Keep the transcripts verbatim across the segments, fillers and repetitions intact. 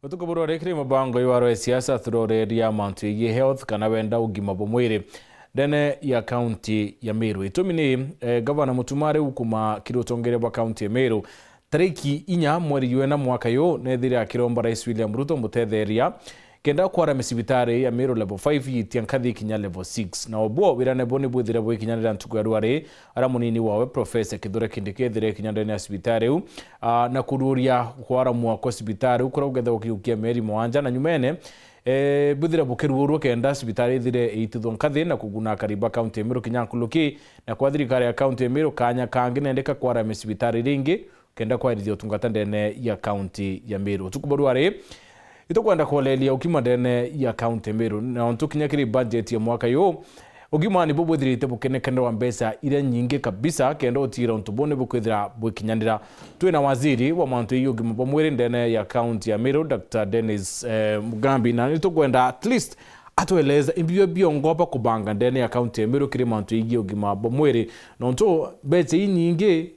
Utuku buru rikiri mubango iwaro ya siasa turoreria mantu yegii health kana wenda ugima bwa mwiri ndene ya kaunti ya Meru. Itumi ni, eh, Gavana Mutuma riu kuma kiri utongeria bwa kaunti ya Meru tariki inya mweri jwena mwaka yu nethire akiromba Rais William Ruto mutetheria kenda kwaramia cibitari ya Meru level five yitia nkathi kinya level six. Na obwo wirane bo ni bwithire bwikinyanira ntuku ya rwari, ara munini wawe Professor Kithure Kindiki ethire kinya ndene ya cibitari iu, ah, na kururia kwaramua kwa cibitari iu kuria gukethagwa kiukia mieri mwanja na nyumene, eh, bwithire bukiruurua kenda cibitari ithire iitithwa nkathi na kuguna akari ba kaunti ya Meru kinya nkuruki, na kwa thirikari ya kaunti ya Meru kanya kangi nendeka kwaramia cibitari iria ingi kenda kwarithia utungata ndene ya kaunti ya Meru. Utuku bwa rwari, itukwenda kuoleria ukima ndene ya kaunti ya Meru. Na untu kinya kiri budget ya mwaka yu, ugima ni bubwithirite bukenekenerwa mbeca iria nyingi kabisa, kenda utigira untu buu ni bukwithira bwikinyanira. Twina waziri wa mantu ya ugima bwa mwiri ndene ya kaunti ya Meru, Doctor Dennis, eh, Mugambi, na nitukwenda at least atueleza imbio biongo bakubanga ndene ya kaunti ya Meru kiri mantu yegii ugima bwa mwiri, nontu mbeca inyingi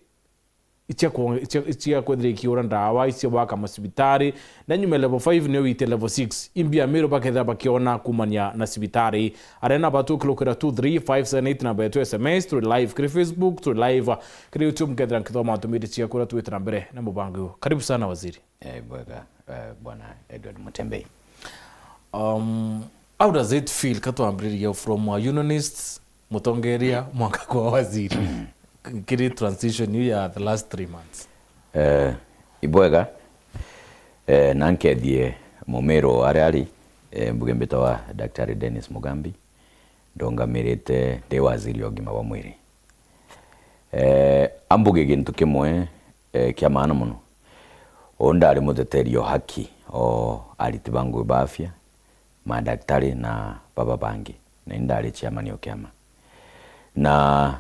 icia ku-, icia, icia kwithira ikiura ndawa, icia gwaka macibitari, na nyuma level five niyo wite level six. Imbi Amiru bakethira bakiona kumania na cibitari. Arena batu kilukira two three five seven eight namba yetu S M S, turi live kiri Facebook, turi live, uh, kiri YouTube, mukethira nkithoma ntumiri ciaku uria twite na mbere na mubango uyu. Karibu sana, waziri. Eh, bwega, eh, Bwana Edward Mutembei. Um, how does it feel, katwambiriria, from a unionist, mutongeria, mwanka kwa waziri? Kiri transition iu ya the last three months. Eh, ibwega, eh, na nkethie Mumiru aria ari, eh, mbuge mbitawa Daktari Dennis Mugambi, ndungamirite ndi waziri wa ugima bwa mwiri. Eh, ambuge gintu kimwe, eh, kia maana mono. Uu ndari muteteri o haki o ariti ba ngugi ba afya, madaktari na baba bangi, na indari chairman o kiama. Na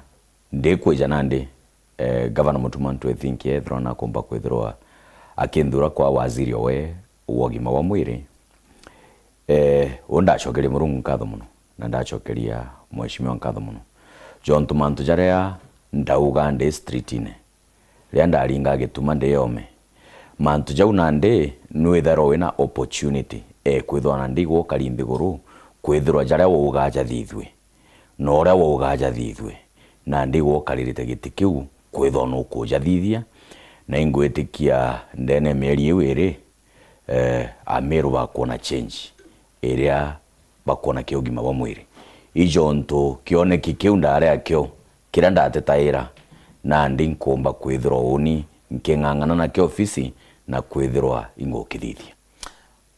ndikwija nandi, eh, Governor Mutuma M'Ethingia ethirwa nakumba kwithirwa akinthura kwa waziri owe wa ugima bwa mwiri, eh, uu ndacokeria Murungu nkatho mono, na ndacokeria Mheshimiwa nkatho mono, jontu mantu jaria ndauga ndi streetine, riria ndaringa gituma ndi yome. Mantu jau nandi nwithairwa wina opportunity, eh, kwithirwa nandi igwe ukari nthiguru, kwithirwa jaria waugaa jathithue, na uria waugaa jathithue, nandi igwe ukaririte giti kiu, kwithirwa nukujathithia, na ingwitikia ndene mieri iu iri, eh, Amiru bakwona change iria bakwona kia ugima bwa mwiri. Ijontu kioneki kiu ndari akio, kiria ndatetaira, nandi nkumba kwithirwa uni nking'ang'ana nakio ofisi na kwithirwa ingukithithia.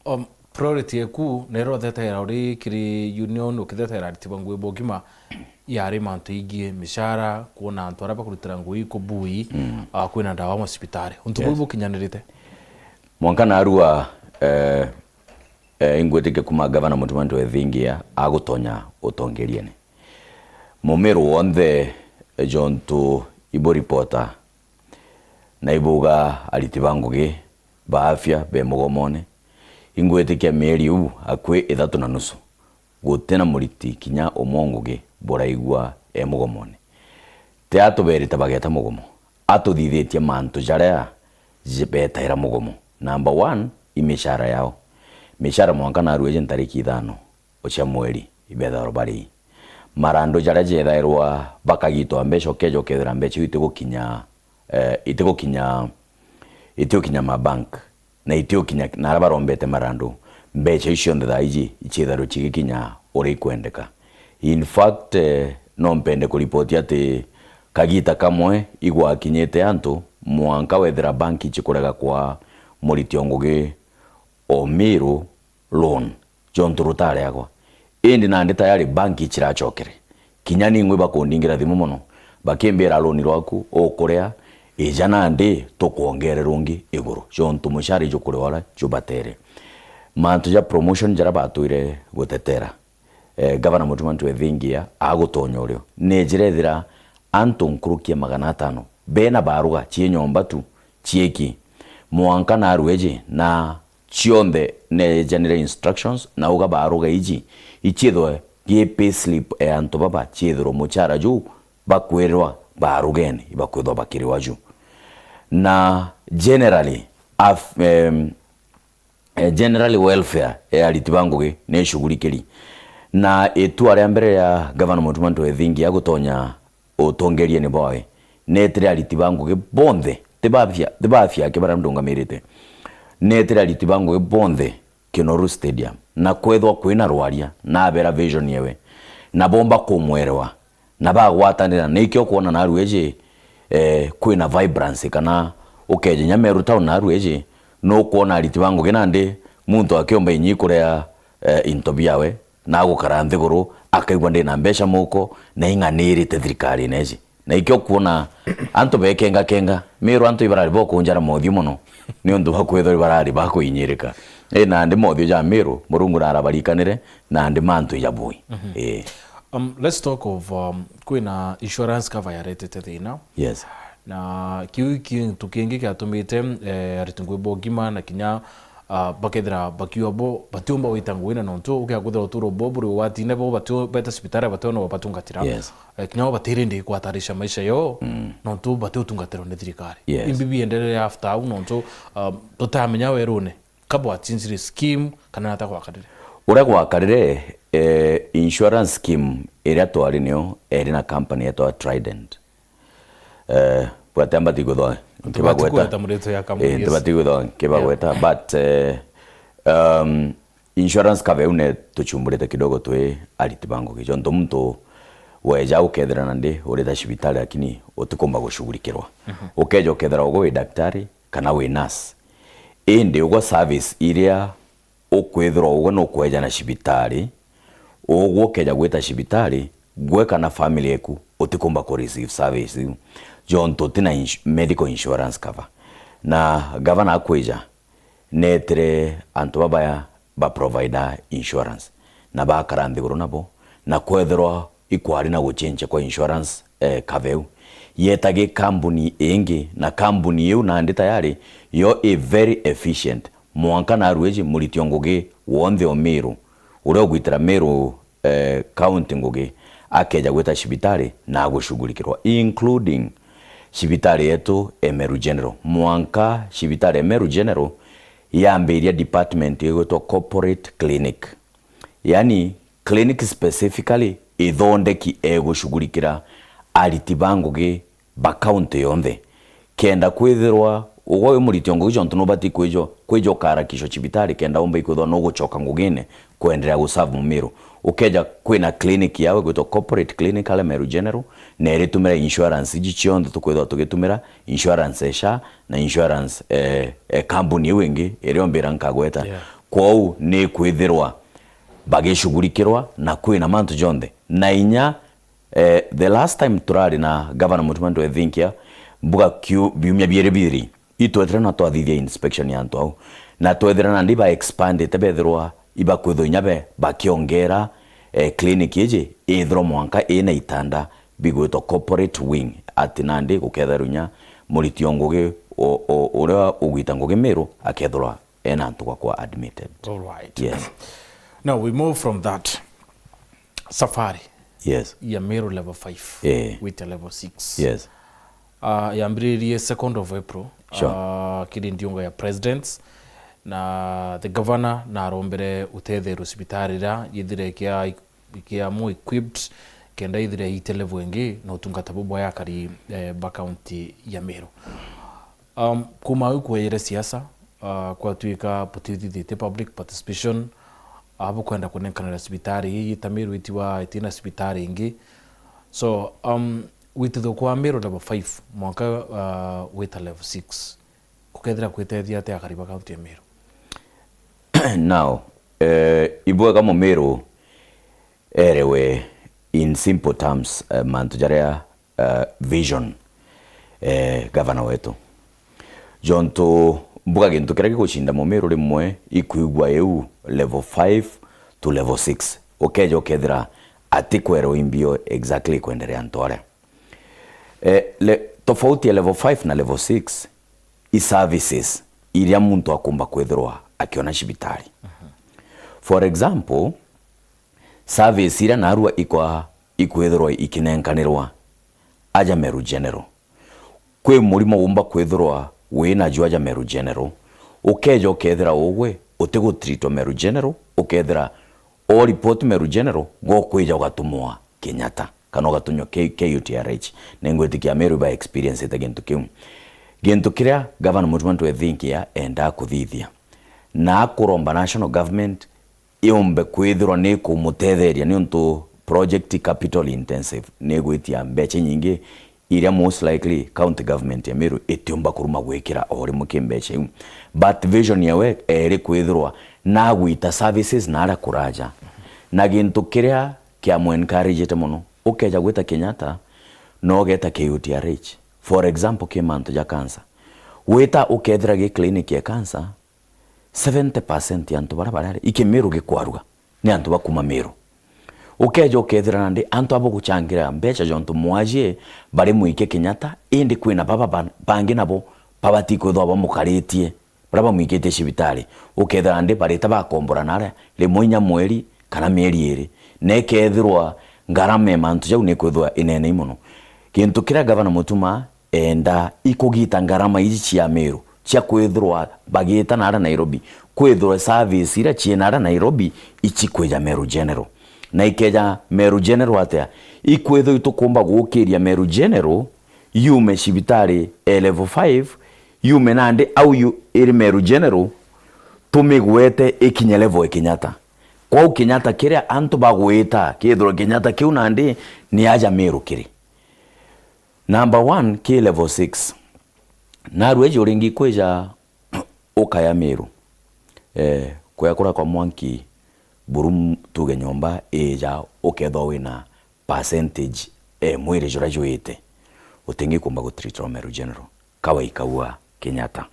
Um, priority yeku nero thetaira uri kiri union, ukithetaira ariti ba ngugi ba ugima, yari mantu igie mishara, kuona antu aria bakurutira ngugi kubui, mm, ah, kwina ndawa macibitari. Untu buu, yes, bukinyanirite? Mwanka narua, eh, eh, ingwitikia kuma Governor Mutuma M'Ethingia agutonya utongeriene, Mumiru wonthe, eh, jontu ibu reporter na ibuga ariti ba ngugi ba afya be mugomone, ingwitikia mieri iu akui ithatu na nusu, gutina muriti kinya umwe o ngugi buraigua e mugomone. Ti atuberite bageta mugomo, atuthithitie mantu jaria ji-, betaira mugomo. Number one, i mishara yao. Mishara mwanka narua iji ntariki ithano o cia mweri ibethairwa bari. Marandu jaria jethairwa bakagitwa mbeca, ukeja ukethira mbeca iu itigukinya, eh, itigukinya, itigukinya mabank, na itigukinya na aria barombete marandu. Mbeca iu cionthe thaa iji iciithairwa cigikinya uria ikwendeka. In fact, eh, no mpende kuripoti ati kagita kamwe igwakinyite antu mwanka wethira banki cikurega kwa muriti o ngugi o Miru loan, jontu rutareagwa. Indi nandi tayari banki ciracokere. Kinya ningwe bakundingira thimu mono, bakimbira runi rwaku ukuria, ija nandi tukwongere rungi iguru, jontu mushara ijukuria uria jubatere. Mantu ja promotion jaria batwire gutetera, eh, Governor Mutuma M'Ethingia agutonya urio, ni jirethira antu nkuruki ya magana atano bena baruga cie nyomba tu, cieki, mwanka narua iji na cionthe nejanire instructions, na uga baruga iji iciithwe gi payslip ya antu baba, ciithirwe muchara juu bakwirirwa barugene, ibakwithwa bakiriwa juu. Na generally, af-, em, eh, generally welfare ya ariti ba ngugi ni icugurikiri. Na itua ria mbere ria Gavana Mutuma M'Ethingia gutonya utongeriene bwawe, neetire ariti ba ngugi bonthe, ti ba afia, ti ba afia ake baria ndungamirite, neetire ariti ba ngugi bonthe Kinoru Stadium, na kwethwa kwina rwaria, na abera vision yewe, na bomba kumwerewa, na bagwatanira. Nikio ukwona naru iji, eh, kwina vibrancy, kana ukeja inya Meru town naru iji, nukwona ariti ba ngugi nandi, muntu akiumba inyi kurea, eh, into biawe, na agukara nthiguru, akaigua ndina mbeca muko, na ing'anirite thirikarine iji. Na ikio ukwona antu bekengakenga, Meru antu ibarari bokunjara mothiu mono, niuntu bwa kwithirwa ibarari bakuinyirika. I nandi mothiu ja Meru, Murungu narabarikanire, nandi mantu ijabui. Ii. Um, let's talk of, um, kwina insurance cover yaretete thina. Yes. Na kiu i kintu kingi kiatumite, eh, ariti ngugi ba ugima na kinya, ah, bakethira bakiuga bo batiumba gwita ngugi na nontu ukia kwithira uturo bo buri ugwatine, bo batio-, beta cibitari bationa babatungatira. Yes. Eh, kinya bo batiri ndi kwatarisha maisha yao, nontu batiutungatirwa ni thirikari. Yes. Imbi bienderere after au nontu, ah, tutamenya werune. Ka bwatinjire scheme, kana nata gwakarire? Uria gwakarire, eh, insurance scheme iria twari nio eri na company yetwa Trident. Eh, bwate mbati guthoa, nkibagweta. Ntibati gweta muritwa ya company, eh, yes. Ntibati guthoa, nkibagweta, yeah. But, eh, um, insurance cover iu ne tuchumburite kidogo twi ariti ba ngugi. Jontu muntu weja ukethira nandi urita cibitari, lakini utikumba gucugurikirwa. Mhm. Ukeja ukethira ugwe wi daktari, kana wi nurse. Indi ugwe service iria ukwithirwa ugwe nukweja na cibitari, ugwe ukeja gwita cibitari, gwe kana family eku utikumba ku receive service iu, jontu utina ins-, medical insurance cover. Na gavana akwija, neetire antu babaya ba provider insurance, na bakara nthiguru nabo, na kwethirwa ikwari na guchenche kwa insurance, eh, cover iu, yeta gi kambuni ingi, na kambuni iu nandi tayari yo i very efficient. Mwanka narua iji muriti o ngugi wonthe o Meru, uria ugwitira Meru, eh, county ngugi, akeja gwita cibitari na agucugurikirwa, including cibitari yetu e Meru General. Mwanka cibitari e Meru General yambiria department igwitwa corporate clinic. Yani, clinic specifically ithondeki egucugurikira ariti ba ngugi ba county yonthe. Kenda kwithirwa ugwe wi muriti o ngugi jontu nubati kwija, kwija ukaharakishwa cibitari kenda umba ikwithirwa nugucoka ngugine kwenderea guserve Mumiru. Ukeja kwina clinic yawe gwitwa corporate clinic aria Meru General, na iritumira insurance iji cionthe tukwithirwa tugitumira, insurance e SHA na insurance, eh, eh, kambuni iu ingi iria umbira nkagweta. Yeah. Kwou ni kwithirwa bagicugurikirwa na kwina mantu jonthe. Na inya, eh, the last time turari na Governor Mutuma M'Ethingia, mbuga kiu-, biumia biiri bithiri, itwetire na twathithia inspection ya antu au. Na twethira nandi iba expandite, bethirwa ibakwithwa inya be bakiongera, eh, clinic iji ithirwa mwanka ina itanda bigwitwa corporate wing, ati nandi gukethirwa inya muriti o ngugi u-, u-, uria ugwita ngugi Miru akethirwa ena antu gwa kwa admitted. All right. Yes. Now we move from that safari, yes, ya Miru level five, eh, gwita level six. Yes. Ah, yambiririe second of April, sure, ah, kiri ndiunga ya presidents, na the governor narombere utetherwa cibitari iria yithire ikia-, ikiamwa equipped, kenda ithire iite level ingi na utungata bubwega akari, eh, ba county ya Miru. Um, kuma au kweyire siasa, uh, kwatuika butithithite public participation, uh, bukwenda kunenkanira cibitari ii yita Miru itiwa itina cibitari ingi. So, um, gwitithwa kwa Miru level five mwanka, uh, gwita level six, kukethira kwitethia atia akari ba county ya Miru? Now, eh, ibwega Mumiru erewe in simple terms, eh, mantu jaria, eh, vision, eh, gavana wetu. Jontu mbuga gintu kiria gigucinda Mumiru rimwe ikwigua iu level five to level six. Ukeja ukethira atikwerwa imbio exactly ikwenderea antu aria. Eh, le-, tofauti ya level five na level six, i services iria muntu akumba kwithirwa akiona cibitari. Mhm. For example, service iria narua ikwa-, ikwithirwa ikinenkanirwa aja Meru General. Kwi murimo umba kwithirwa wina jwa aja Meru General, ukeja ukethira ugwe utigutreatwa Meru General, ukethira o report Meru General, gokwija ugatumwa Kenyatta, kana ugatumwa K-, K U T R H. Ningwitikia Meru iba experience ite gintu kiu. Gintu kiria Governor Mutuma ntwe think ya enda kuthithia, na akuromba national government yumbe kwithirwa ni kumutetheria, niuntu project capital intensive ni igwitia mbeca inyingi, iria most likely county government ya Meru itiumba kuruma gwikira o rimwe ki mbeca iu. But vision yawe eri kwithirwa na gwita services na aria kuraja. Na gintu kiria kiamu encouragete mono, ukeja gwita Kenyatta, na ugeta K U T R H. For example, ki mantu ja cancer. Wita ukethira gi clinic ya cancer, seventy percent ya antu baria barari iki Meru gikwarua ni antu ba kuma Meru. Ukeja ukethira nandi antu abo guchangira mbeca jontu mwajie bari mwikie Kenyatta, indi kwina baba ba-, bangi nabo babati kwithwa bamukaritie, baria bamwikitie cibitari. Ukethira nandi barita bakombora naria rimwe inya mweri kana mieri iri, na ikethirwa ngarama ya mantu jau ni kwithwa inenei mono. Gintu kiria Gavana Mutuma enda ikugita ngarama iji cia Meru cia kwithirwa bagita naria Nairobi, kwithirwa service iria ciina aria Nairobi ichikwija Meru General. Na ikeja Meru General atia, ikwithirwa itukumba gukiria Meru General, yume cibitari e level five, yume nandi au yu iri Meru General, tumigwete ikinye level e Kenyatta. Kwou Kenyatta kiria antu bagwita, kithirwa Kenyatta kiu nandi ni aja Meru kiri. Number one, ki level six. Narua iji uringi kwija ukaya Meru. Eh, kwea kura kwa mwanki buru m-, tuge nyomba ija ukethwa wina percentage, eh, mwiri juria jwite. Utingi kumba gutreatwa Meru General. Kawa ikaua Kenyatta.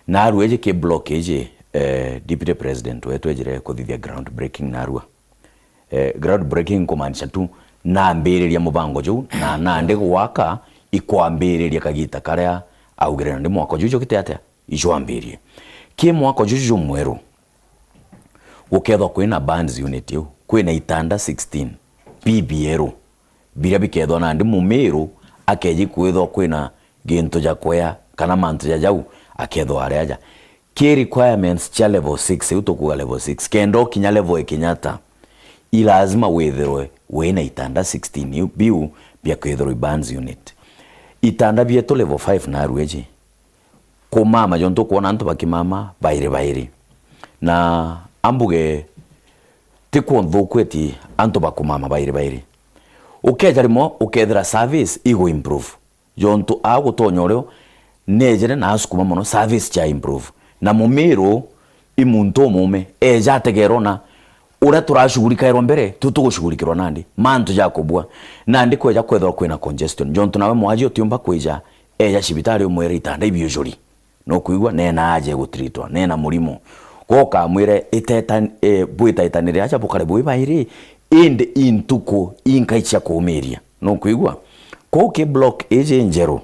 Narua iji ki block iji, eh, Deputy President wetu ejire kuthithia groundbreaking narua. Eh, groundbreaking kumaanisha tu nambiriria mubango juu, na nandi gwaka ikwambiriria kagita karia augire nandi mwaka juu jukite atia? Ijwambirie. Ki mwaka juu jumweru, gukethwa kwina burns unit iu, kwina itanda sixteen, P B L, biria bikethwa nandi Mumiru akeji kwithwa kwina gintu ja kwea kana mantu ja jau akethwa ari aja. Ki requirements cia level six, iu tukuuga level six, kenda ukinya level e Kenyatta, i lazima withirwe wina itanda sixteen iu biu bia kwithirwa i burns unit. Itanda bietu level five narua iji, kumama, jontu ukwona antu bakimama bairi bairi. Na ambuge, ti kunthuku eti antu bakumama bairi bairi. Ukeja rimwe ukethira service igu improve. Jontu aa gutonya urio nejere na asukuma mono, service cia improve. Na Mumiru i muntu umume, eja ategerwa na uria turashughulikairwa mbere, tu tugushughulikirwa nandi. Mantu ja kubua. Nandi kweja kwethirwa kwina congestion. Jontu nawe mwaji utiumba kwija, eja cibitari umwire itanda ibiujuri. Nukwigua? Nena aje gutreatwa, nena murimo. Gwe ukamwire iteta-, eh, bwitaitanire aja bukare bwi bairi, indi i ntuku inkai cia kuumiria. Nukwigua? Kwou ki block iji njeru,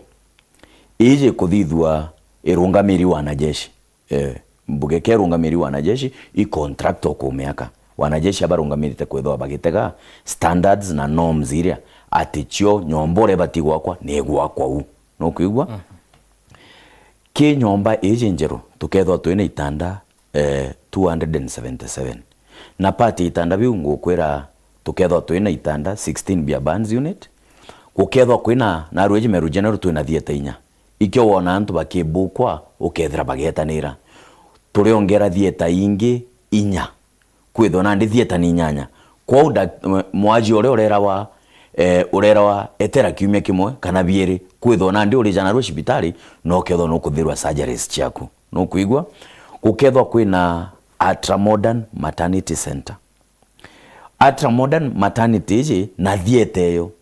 iji kuthithua irungamiri wanajeshi. Eh, mbuge kia irungamiri wanajeshi, i contract o ku miaka. Wanajeshi abarungamirite kwithwa bagitega standards na norms iria ati cio nyomba uria ibati gwakwa ni gwakwa u. Nukwigua? Mhm. Ki nyomba iji njeru, tukethwa twina itanda, eh, two hundred and seventy-seven. Na part ya itanda biu ngukwira tukethwa twina itanda sixteen bia burns unit, gukethwa kwina, narua iji Meru General twina theatre inya. Ikio wona antu bakibukwa, ukethira bagetanira. Turiongera theatre ingi inya. Kwithwa nandi theatre ni inyanya. Kwou dak-, mwaji uria urerawa, eh, urerawa etera kiumia kimwe kana biiri, kwithwa nandi urija narua cibitari, na ukethwa nukuthirwa surgeries ciaku. Nukwigua? Gukethwa kwina Ultra Modern Maternity Center. Ultra Modern Maternity iji na theatre iyo,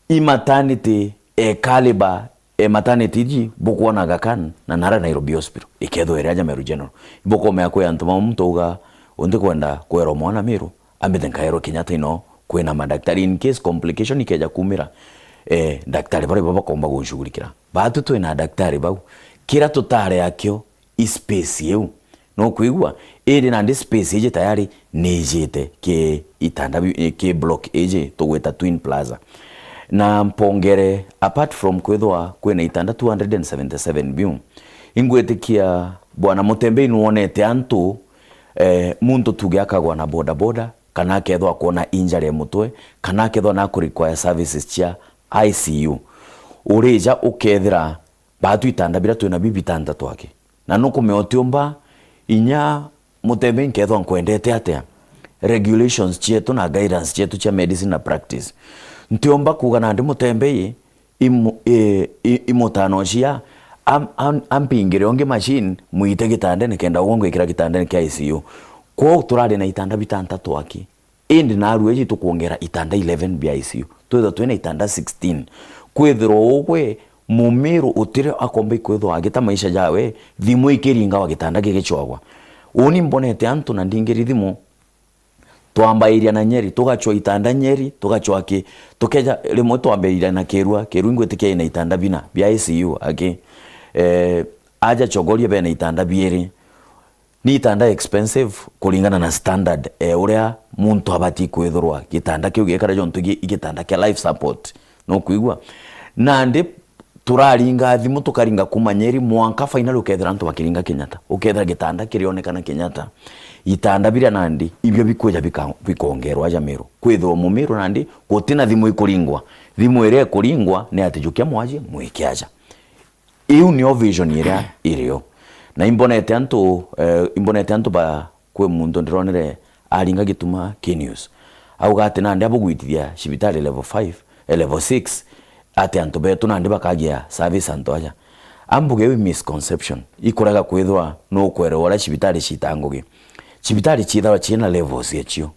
i maternity e caliber, e maternity iji bukwona Aga Khan na nara Nairobi Hospital, ikethwa iri aja Meru General. Ibukomea kwi antu bamwe muntu auga, unti kwenda kwerwa mwana Meru, ambite nkaerwa Kenyatta ino kwina madaktari, in case complication ikeja kumira, eh, daktari baria bakomba gunshughulikira. Batu twina daktari bau. Kira tutari akio, i space iu. Nukwigua? Indi nandi space iji tayari ni ijite ki itanda biu, eh, ki block iji tugwita Twin Plaza. Na mpongere, apart from kwithwa kwina itanda two hundred and seventy-seven biu, ingwitikia Bwana Mutembei, nwonete antu, eh, muntu tuge akagwa na bodaboda, kana akethwa akwona injury ya mutwe, kana akethwa na kurequire services cia I C U, urija ukethira batu itanda bira twina bi bitantatu aki. Na nukumea utiumba inya Mutembei nkethwa nkwendete atia, regulations cietu na guidance cietu cia medicine na practice. Ntiumba kuuga nandi Mutembei imu-, i-, i-, imutano cia am-, am-, ampingire ungi machine, mwite gitandene kenda ugwe ngwikira gitandene kia I C U. Kwou turari na itanda bitantatu aki. Indi narua iji tukwongera itanda eleven bia I C U, twithwa twina itanda sixteen. Kwithirwa ugwe mumiru utire akomba ikwithwa agita maisha jawe, thimu ikiringawa gitanda gigicwagwa. Uni mbonete antu na ndingiri thimu, twambairia na Nyeri, tugacwa itanda Nyeri, tugacwa ki, tukeja rimwe twambairia na Kirua, Kirua ingwitikia ina itanda bina bia I C U aki. Eh, aja Chogoria bena itanda biiri. Ni itanda expensive kuringana na standard, eh, uria muntu abati kwithirwa gitanda kiu giekara jontu gi-, igitanda kia life support. Nukwigua? Nandi turaringa thimu, tukaringa kuma Nyeri mwanka finally ukethira antu bakiringa Kenyatta. Ukethira gitanda kirionekana Kenyatta. Itanda biria nandi, ibio bikwija bika-, bikongerwa aja Meru. Kwithirwa Mumiru nandi, gutina thimu ikuringwa. Thimu iria ikuringwa ni ati jukia mwaji, mwike aja. Iu nio vision iria irio. Na imbonete antu, eh, imbonete antu ba, kwi muntu ndironire aringa gituma K News. Auga ati nandi abugwitithia cibitari level five, eh, level six, ati antu betu nandi bakagia service antu aja. Ambuge iu misconception, ikurega kwithwa nukwerewa uria cibitari cita ngugi. Cibitari ciithagwa ciina levels yacio.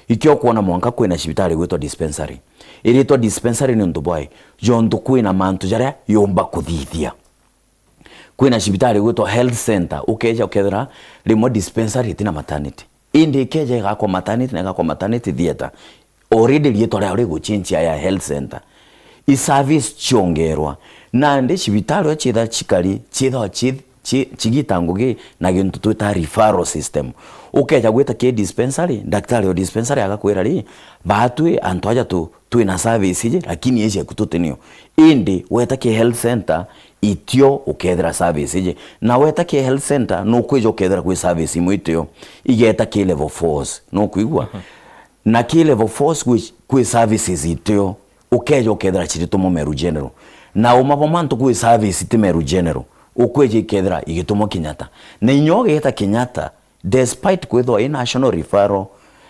Ikio kwona mwanka kwina cibitari gwitwa dispensary. Iritwa dispensary ni untu bwai? Jontu kwina mantu jaria yumba kuthithia. Kwina cibitari gwitwa health center, ukeja ukethira rimwe dispensary itina maternity. Indi ikeja igakwa maternity na igakwa maternity theatre. Already riitwa riao riguchinchia ya health center. I service ciongerwa. Nandi cibitari o ciitha cikari, ciithawa ci-, ci-, cigita ngugi na gintu twita referral system. Ukeja gwita ki dispensary, daktari o dispensary agakwira ri, baatwi antu aja tu, twina service iji, lakini iji eku tutinio. Indi weta ki health center, itio ukethira service iji. Na weta ki health center, nukwija ukethira kwi service imwe itio. Igeta ki level fours. Nukwigua? Mhm. Na ki level fours kwi, kwi services itio. Ukeja ukethira ciritumwa Meru General. Na uma bwa mantu kwi service ti Meru General, ukweja ikethira igitumwa Kenyatta. Na inya ugeta Kenyatta, despite kwithwa i National Referral,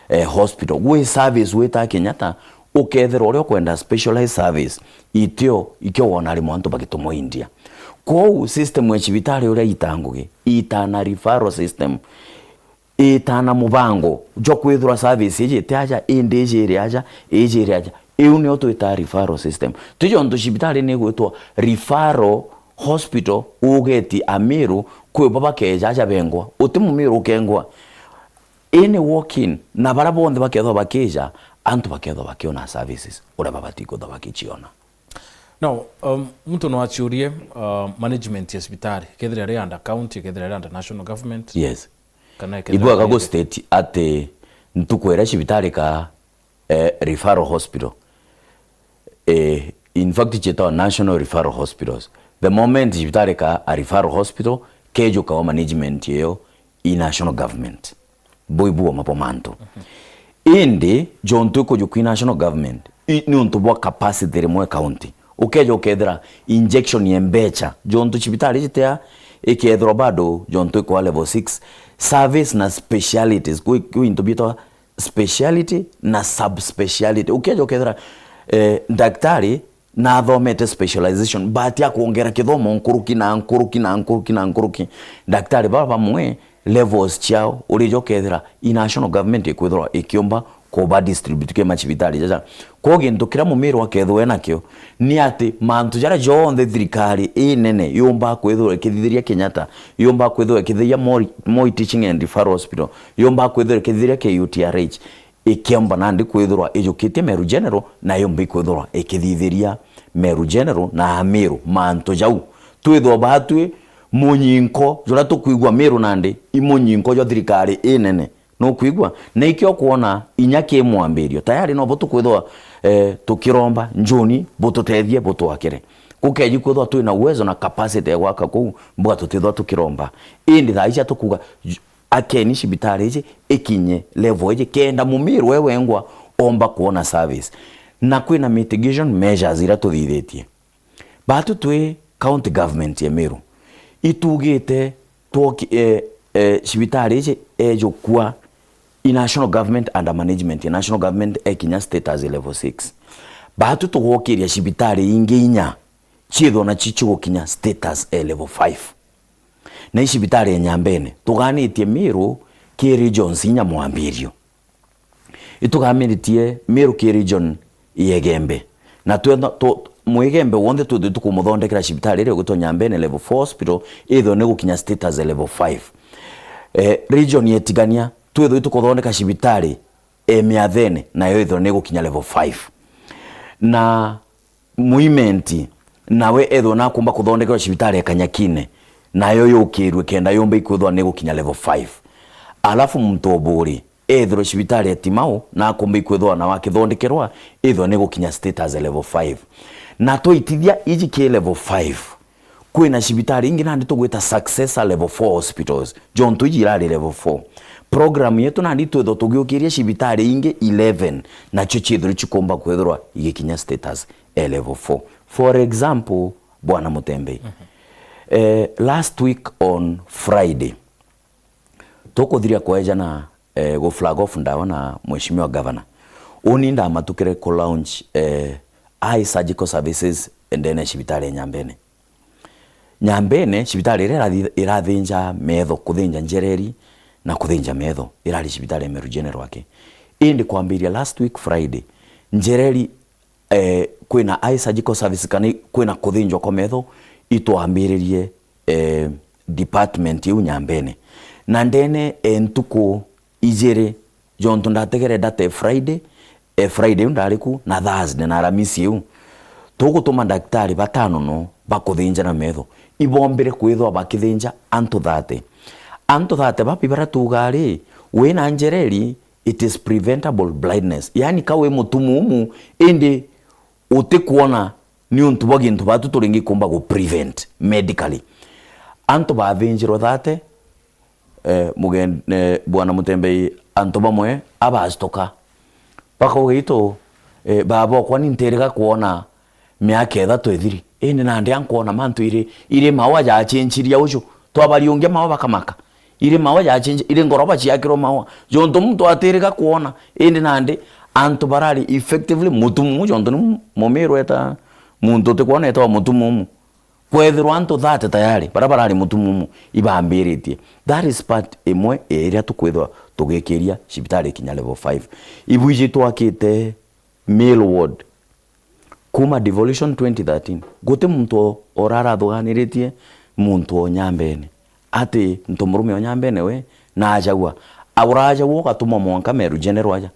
eh, Hospital, gwi service wita Kenyatta, ukethira uria ukwenda specialized service, itio, ikio wona rimwe antu bagitumwa India. Kwou system ya cibitari uria ita ngugi, itana referral system. Itana mubango jwa kwithirwa service iji iti aja, indi iji iri aja, iji iri aja. Iu nio twita referral system. Ti jontu cibitari ni igwitwa referral hospital, ugeti Amiru, kwi bo bakeja aja bengwa. Uti Mumiru ukengwa. Any walk-in, na baria bonthe bakethwa bakija, antu bakethwa bakiona services uria babati kwithwa bakiciona. Now, um, muntu no aciurie, uh, management ya cibitari, kethira iri under county, kethira iri under national government. Yes. Kana ikethira ibwaga iri gu state ati ntuku iria cibitari ka, eh, referral hospital. Eh, in fact, cietagwa national referral hospitals. The moment cibitari ka a referral hospital, kejukawa management iyo i national government. Bui buoma bwa mantu. Indi, jontu ikujuka i national government, i, ni untu bwa capacity rimwe county. Ukeja ukethira injection ya mbecha, jontu cibitari citia ikethirwa bado, jontu ikwa level six, service na specialities, kwi, kwi into bitwa speciality na subspeciality. Ukeja ukethira, eh, daktari nathomete specialization, but akwongera kithomo nkuruki na nkuruki na nkuruki na nkuruki. Daktari baba bamwe levels ciao, urija ukethira i national government ikwithirwa ikiumba kuba distribute kwi macibitari jaja. Kwou gintu kiria Mumiru akethirwa enakio ni ati mantu jaria jonthe thirikari inene yumba kwithirwa ikithithiria Kenyatta, yumba kwithirwa ikithithiria Moi, Moi Teaching and Referral Hospital, yumba kwithirwa ikithithiria K U T R H, ikiomba nandi kwithirwa ijukitie Meru General, na yumba ikwithirwa ikithithiria Meru General na Amiru mantu jau. Twithwa batwi munyinko juria tukwigua Miru nandi i munyinko jwa thirikari inene. Nukwigua? Na ikio kwona inya ki mwambirio. Tayari nobo tukwithwa, eh, tukiromba, njuni, bututethie, butwakire. Gukeeji kwithwa twina uwezo na capacity ya gwaka kuu mbuga tutithwa tukiromba. Indi thaa ici atukuga, akeni cibitari iji ikinye level iji, kenda Mumiru e wengwa omba kwona service. Na kwina mitigation measures iria tuthithitie. Batu twi county government ya Meru, itugite twoki-, eh, eh, cibitari iji ejukua i national government under management, ya national government ekinya status ya level six. Batu tugokiria cibitari ingi inya ciithwa nacio cigukinya status ya level five. Na i cibitari ya Nyambene, tuganitie Meru ki regions inya mwambirio. Itugamiritie Meru ki region ya Igembe. Na twenda, tu-, Muigembe wonthe twithwe tukumuthondekera cibitari iria igwitwa Nyambene level four hospital, ithwe ni gukinya status ya level five. Eh, region ya Itigania, twithwe tukuthondeka cibitari e Miathene, nayo ithwe ni gukinya level five. Na Muimenti, nawe ethwe nakumba kuthondekerwa cibitari ya Kanyakine, nayo yukirwe kenda yumba ikwithwa ni gukinya level five. Alafu muntu o Buri, ethirwe cibitari ya Timau, nakumba ikwithwa nawe akithondekerwa, ithwa ni gukinya status ya level five. Na twaitithia iji ki level five, kwina cibitari ingi nandi tugwita successor level four hospitals, jontu iji irari level four. Program yetu nandi twithwa tugiukiria cibitari ingi eleven, nacio ciithirwe cikumba kwithirwa igikinya status e level four. For example, Bwana Mutembei, eh, last week on Friday, tukuthiria kwejana, eh, gu flag off ndawa na Mheshimiwa Governor. Uni ndamatukire ku launch, eh, eye surgical services ndene ya cibitari ya Nyambene. Nyambene, cibitari iria irathi-, irathinja metho, kuthinja njereri na kuthinja metho, irari cibitari ya Meru General aki. Indi kwambiria last week Friday, njereri, eh, kwina eye surgical service kana kwina kuthinjwa kwa metho, itwambiririe, eh, department iu Nyambene. Na ndene e ntuku ijiri, jontu ndategere data e Friday, e Friday iu ndari ku, na Thursday na Aramisi iu. Tugutuma ndagitari batano no bakuthinja na metho. Ibombire kwithwa bakithinja antu thirty. Antu thirty babi baria tuugaa ri, wina njereri, it is preventable blindness. Yaani ka wi mutumumu, indi utikwona niuntu bwa gintu batu turingi kumba gu prevent medically. Antu bathinjirwe thirty, eh, mugen-, eh, Bwana Mutembei, antu bamwe abastoka. Bakauga, "Itu, eh, baba okwa ni ntiriga kwona miaka ithatu ithiri. Indi nandi ankwona mantu iri, iri maua jachinchiria uju. Twabariungia maua bakamaka. Iri maua jachinchi-, iri ngoroba ciakirwe maua." Jontu muntu atiriga kwona. Indi nandi antu barari effectively mutumumu, jontu ni mumiru eta muntu utikwona etawa mutumumu. Kwethirwa antu thirty tayari, baria barari mutumumu, ibambiritie. That is part imwe iria tukwithwa tugikiria cibitari ikinya level five. Ibu iji twakite male ward. Kuma devolution twenty thirteen, guti muntu o-, ora arathuganiritie muntu o Nyambene. Ati ntu murume o Nyambene we, na ajagwa. Aura ajagwa ugatumwa mwanka Meru General aja.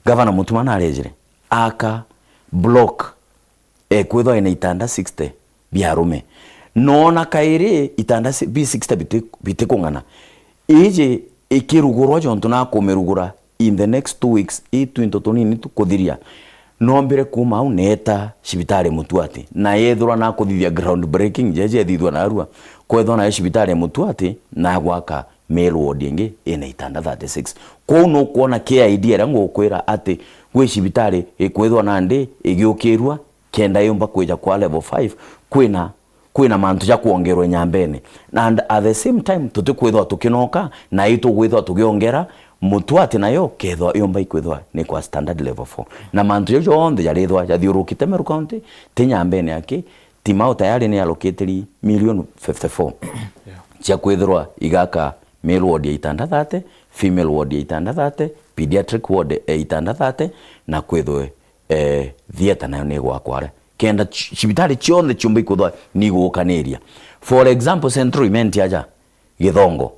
Gavana Mutuma narejire. Aka block ekwithwa ina itanda sixty bia arume. Noona kairi itanda si-, bi sixty biti-, bitikung'ana. Iji ikirugurwa jontu nakumirugura in the next two weeks, ii twinto tunini tukuthiria. Nombire kuuma au neeta cibitari Mutuati, na yethirwa nakuthithia ground breaking, jeje ethithua narua, kwethwa nayo cibitari ya Mutuati, na gwaka male ward ingi ina itanda thirty-six. Kwou nukwona ki idea iria ngukwira ati gwi cibitari ikwithwa nandi igiukirua, kenda yumba kwija kwa level five, kwina, kwina mantu ja kwongerwa Nyambene. And at the same time, tutikwithwa tukinoka, na itugwithwa tugiongera Mutuati nayo kethwa yumba ikwithwa ni kwa standard level four. Na mantu jau jonthe jarithwa jathiurukite Meru County, ti Nyambene aki, Timau tayari ni allocated million fifty-four. Yeah. Cia kwithirwa igaka male ward ya itanda thirty, female ward ya itanda thirty, pediatric ward ya itanda thirty, na kwithwe eh, theatre nayo ni igwakwa aria. Kenda ci-, cibitari cionthe ciumba ikwithwa ni igukaniria. For example, Central Imenti aja, Githongo.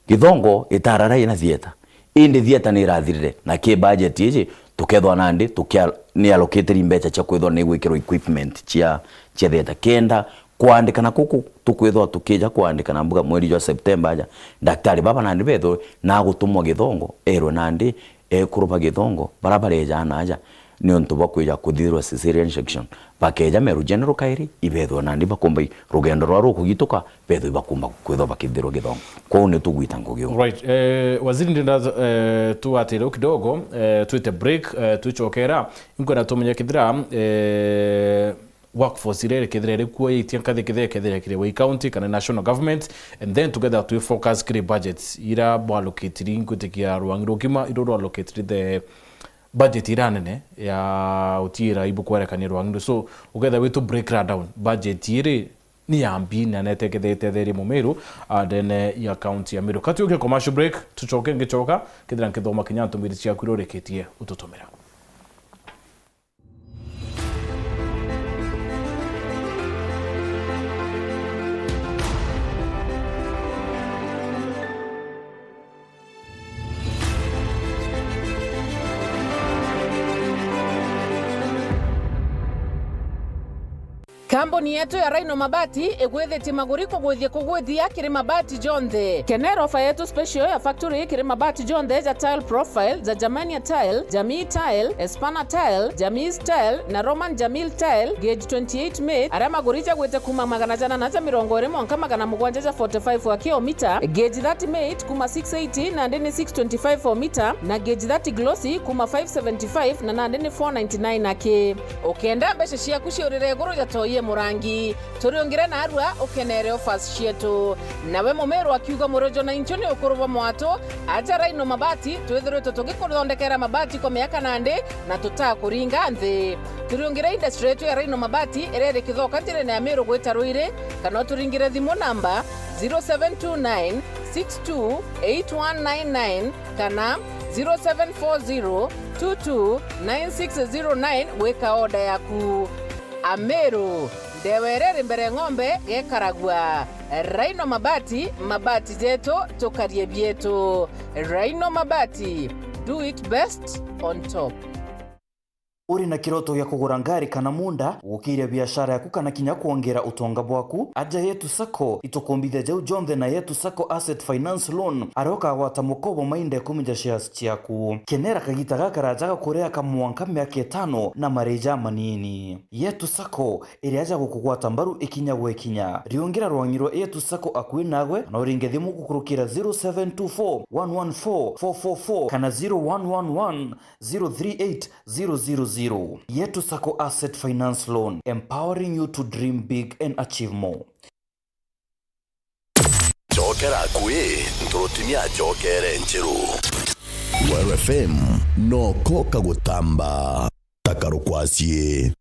Githongo itarara ina theatre. Indi theatre ni irathirire. Na ki budget iji, tukethwa nandi, tukia-, ni allocated mbeca cia kwithwa ni gwikirwa equipment cia, cia theatre. Kenda kwandikana kuku, tukwithwa tukija kwandikana mbuga mweri jwa September aja. Daktari baba nandi bethwe na gutumwa Githongo, erwe nandi, ekuru ba Githongo, bara bareja naaja, niuntu bwa kwija kuthithirwa cesarean section. Bakeja Meru General kairi, ibethwe nandi bakumba i-, rugendo rwa rukugituka, bethwe bakumba kwithwa bakithithirwa githongo. Kwou ni tugwita ngugi uu. Right, eh, Waziri, ndenda, eh, tuatire u kidogo, eh, twite break, eh, twicokera, inkwenda tumenye kithira, eh, workforce iria iri kethira iri kuo itia nkathi kethira kethira kiri wei county kana national government, and then together twi focus kiri budgets ira bwallocated, nkwitikia rwangi rukima iru rwallocated the budget ira nene ya utiira ibukwerekania rwangi ru. So uketha witu break that down, budget iri ni ya mbi na netekethe itetherie mumiru, ah, ndene ya county ya Meru. Kati uke commercial break, tucoke ngicoka kethira nkithoma kinya ntumiri ciaku iria urikitie ututumira. Kambuni yetu ya Rhino Mabati igwithitie maguri kugwithia kugwithia kiri mabati jonthe. Kenera ofa yetu special ya factory kiri mabati jonthe ja tile profile, ja Germania tile, Jamii tile, Espana tile, Jamii tile na Roman Jamil tile, gauge twenty-eight mate, aria maguri jagwite kuma magana janana ja mirongo iri mwanka magana mugwanja ja forty-five wa kilomita, gauge thirty mate kuma six eighty nandi ni six twenty-five o mita, na gauge thirty glossy kuma five seventy-five na nandi ni four ninety-nine aki. Ukenda mbeca ciaku ciurire iguru ja toi e murangi, turiungire narua ukenere offers cietu. Nawe mumiru akiuga murojo na inchu ni ukuru bwa mwatu, aja Rhino Mabati, twithiritwe tugikuthondekera mabati kwa miaka nandi na tutakuringa nthi. Turiungire industry yetu ya Rhino Mabati iria iri Kithoka njirene ya Miru gwita Ruiri, kana uturingire thimu namba zero seven two nine six two eight one nine nine kana zero seven four zero two two nine six zero nine gwika order yaku. Ameru, ndewa iria iri mbere ng'ombe gekaragua. Rhino Mabati, mabati jetu, tukarie bietu. Rhino Mabati, do it best on top. Uri na kiroto gia kugura ngari kana munda, gukiria biashara yaku kana kinya kwongera utonga bwaku? Aja Yetu Sacco, itukumbithia jau jonthe na Yetu Sacco Asset Finance Loan, aria ukagwata mukobo mainda ikumi ja shares ciaku. Kenera kagita gakaraja ga kuria ka mwanka miaka itano na marii jamanini. Yetu Sacco, iria ja gukugwata mbaru ikinya gwe kinya. Riungira rwangi rwa Yetu Sacco akui nagwe, kana uringe thimu gukurukira zero seven two four one one four four four four kana zero one one one zero three eight zero zero zero. Yetu Sacco Asset Finance Loan, empowering you to dream big and achieve more. Cokera akui, nturuti ni acokere nchiru. Weru F M, noko kagutamba, ta karukwacii.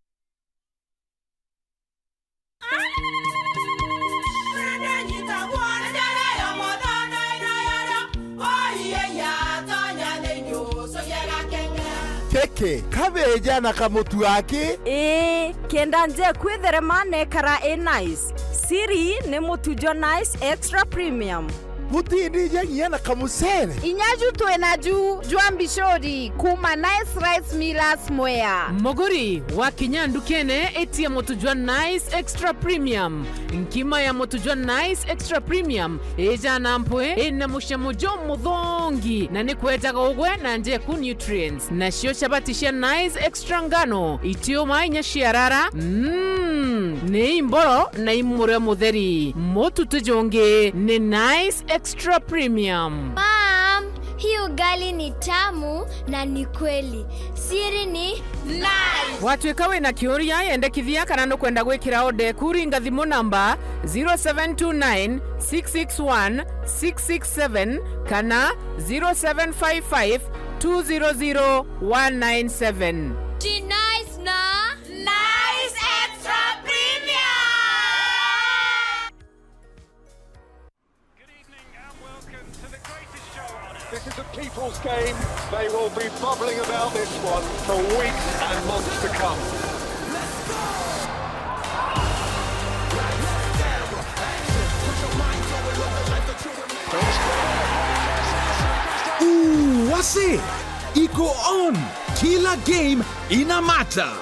Keke, kabeja na kamutu aki? Ii, kenda nje kwitherema nekara i nice. Siri ni mutu jwa Nice Extra Premium. Mutindi ja nginya na kamucere. Inya ju twi na ju jwa mbicuri kuma Nice Rice Millers Mwea. Muguri, wakinya ndukene, itia mutu jwa Nice Extra Premium. Nkima ya mutu jwa Nice Extra Premium ijana mpwi, ina mucamo jumuthongi, na ni kwejaga ugwe na njeku nutrients. Nacio chabati cia Nice Extra ngano, itiuma inya ciarara, mm, ni imboro na imurwe mutheri. Mutu ti jungi ni Nice Extra Premium. Mom, hii ugali ni tamu na ni kweli. Siri ni Nice. Watwika wina kiuria, yendekithia kana nukwenda gwikira order eku, ringa thimu namba zero seven two nine six six one six six seven kana zero seven five five two zero zero one nine seven. Ti Nice na Nice Extra Premium. Good evening and welcome to the greatest show on earth. This is a people's game. They will be bubbling about this one for weeks and months to come. Ooh, what's it? Iko on. Kila game ina matter.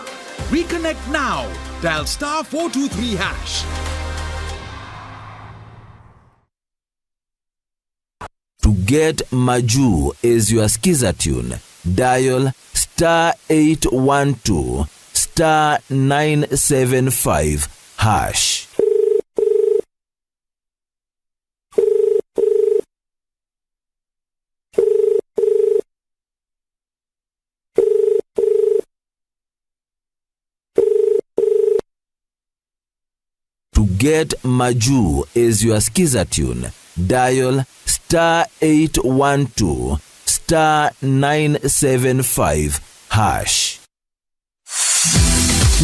Reconnect now. Dial star four two three hash. To get Maju is your skiza tune. Dial star star eight one two star nine seven five hash. To get Majuu as your skiza tune, dial star eight one two star nine seven five hash.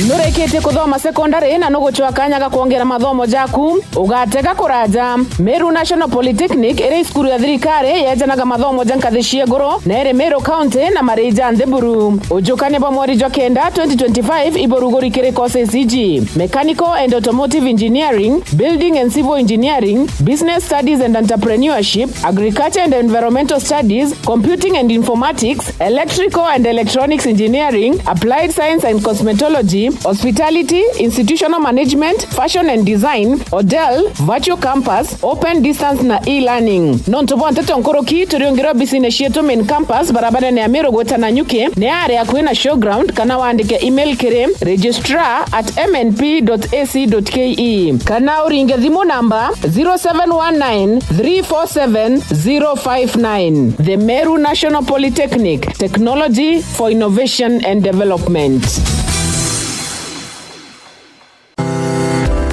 Nurikitie kuthoma sekondari na nugucwa kanya ga kwongera mathomo jaku? Ugatega kuraja. Meru National Polytechnic iri cukuru ya thirikari yejanaga mathomo ja nkathi cia iguru na iri Meru County na mari ja nthi buru. Ujukania bwa mweri jwa kenda twenty twenty-five iburuguri kiri courses iji: Mechanical and Automotive Engineering, Building and Civil Engineering, Business Studies and Entrepreneurship, Agriculture and Environmental Studies, Computing and Informatics, Electrical and Electronics Engineering, Applied Science and Cosmetology, Hospitality, Institutional Management, Fashion and Design, Odel, Virtual Campus, Open Distance na E-Learning. Nontu bwa nteto nkuruki, turiungire obisine cietu Main Campus, barabarene ya Meru gwita Nanyuki, ni ari akui na Showground, kana wandike email kiri registrar at M N P dot A C dot K E, kana uringe thimu namba zero seven one nine three four seven zero five nine. The Meru National Polytechnic, technology for innovation and development.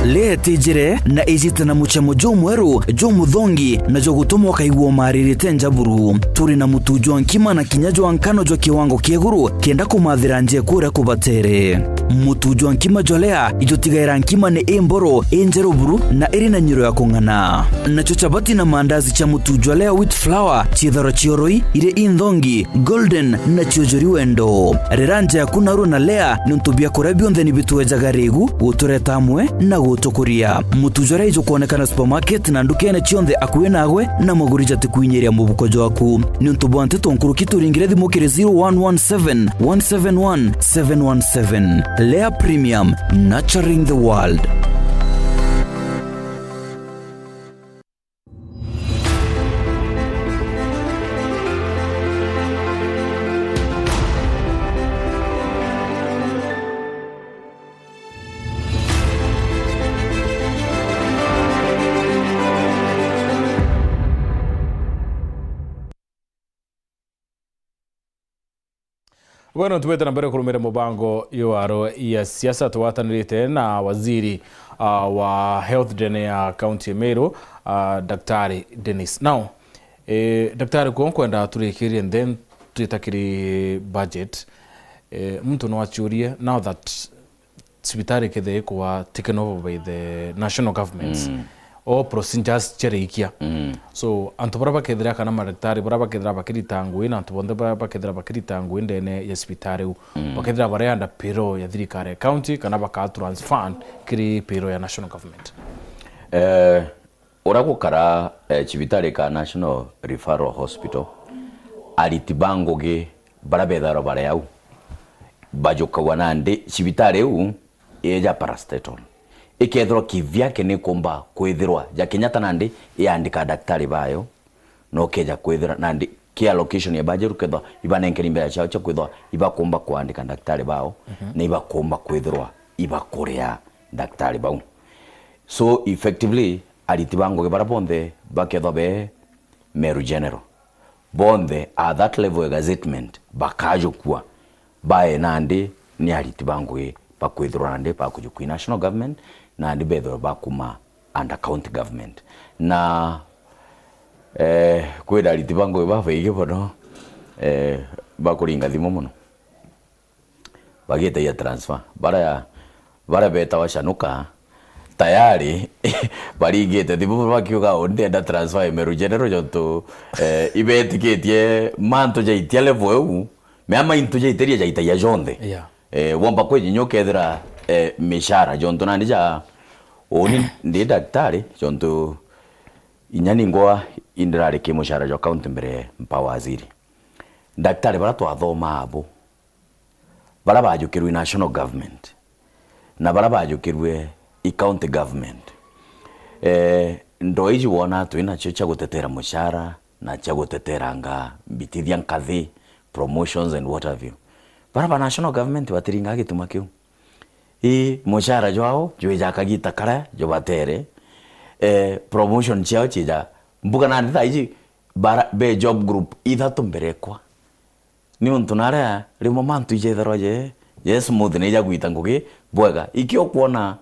Leetijire na ijite na mucamo jumweru, jumuthongi, na jwa gutuma ukaigua umaririte nja buru. Turi na mutu jwa nkima na kinya jwa nkano jwa kiwango kia iguru, kenda kumathira nja kuria kubatere. Mutu jwa nkima jwa Lea ijutigaira nkima ni imboro, injeru buru, na iri na nyiro ya kung'ana. Nacio chapati na mandazi cia mutu jwa Lea wheat flour, ciithagirwa cioroi, iri inthongi, golden, na ciujuri wendo. Rera nja yaku narua na Lea, niuntu biakuria bionthe ni bitwejaga rigu gutureta amwe na gutukuria. Mutu jwa Lea ijukwonekana supermarket na ndukene cionthe akui nagwe, na maguri jatikwinyiria mubuko jwaku. Niuntu bwa nteto nkuruki, turingire thimu kiri zero one one seven, one seven one, seven one seven. Lea Premium, nurturing the world. Bwenu, tubwite na mbere kurumira mubango ywa aro ya siasa, tugwatanirite na waziri, ah, wa health ndene ya county ya Meru, ah, Daktari Dennis. Now, eh, Daktari, kuo nkwenda turikirie, and then twita kiri budget. Eh, muntu no aciurie, now that cibitari ikethira ikwa taken over by the national governments, all procedures ciarikia. So, antu baria bakethira, kana madaktari baria bakethira bakirita ngugi, na antu bonthe baria bakethira bakirita ngugi ndene ya cibitari iu, bakethira bari under payroll ya thirikari ya county, kana bakaa transfer kiri payroll ya national government? Eh, Uria gukara, eh, cibitari ka National Referral Hospital, ariti ba ngugi baria bethairwa bari au, bajukagwa nandi cibitari iu ija parastatal. Ikethirwa kivyake nikumba kwithirwa ja Kenyatta nandi iandika daktari bayo, no keja kwithira nandi ki allocation ya budget, ukethwa ibanenkeri mbeca ciao cia kwithwa ibakumba kwandika daktari bao, na ibakumba kwithirwa ibakuria daktari bau. So effectively, ariti ba ngugi baria bonthe bakethwa be Meru General, bonthe at that level ya gazettement bakajukua bae nandi ni ariti ba ngugi bakwithirwa nandi bakujukua i national government, nandi bethirwe bakuma under county government. Na, eh, kwina ariti ba ngugi babaingi mono, eh, bakuringa thimu mono. Bagitagia transfer. Baria, baria betawa Chanuka, tayari baringite thimu bakiuga, "Uni ndienda transfer ya Meru General, jontu, eh, ibetikitie mantu jaitia level iu, mea maintu jaitiria jaitagia jonthe." Yeah. Eh, womba kwijinya ukethira, eh, mishara, jontu nandi ja, uni ndi daktari, jontu inya ningwa indirari ki mushara jwa county mbere mpa waziri. Daktari baria twathomaa abo, baria bajukirwe i national government, na baria bajukirwe i county government. Eh, ndo iji wona twinacio cia gutetera mushara na cia guteteranga mbitithia nkathi, promotions and what have you. Bara ba national government batiringa gituma kiu. Ii, mucara jwao jwija kagita karia jubatere, eh, promotion ciao cija. Mbuga nandi thaa iji bara, be job group ithatu mbere kwa. Niuntu naria rimwe mantu ijethirwa je, je smooth na ijagwita ngugi bwega. Ikio kwona,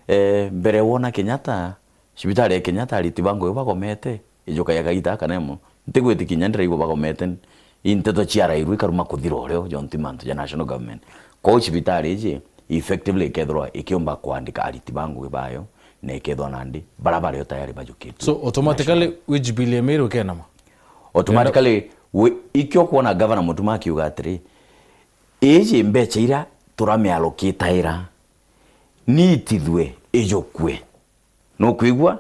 eh, mbere wona Kenyatta, cibitari ya Kenyatta ariti ba ngugi bagomete, ijukagia kagita aka nemo. Ntigwitikia inya ndiraigua bagomete. I nteto ciarairwe ikaruma kuthira urio, jontu i mantu ja national government. Kwou cibitari iji, effectively ikethirwa ikiumba kwandika ariti ba ngugi bayo, na ikethirwa nandi, bara bario tayari bajukitwe. So, automatically, wage bill ya Meru ikenama? Automatically, wi-, ikio kwona Governor Mutuma akiuga atiri, iji mbeca iria turamiallocataira, niitithue ijukue. Nukwigua?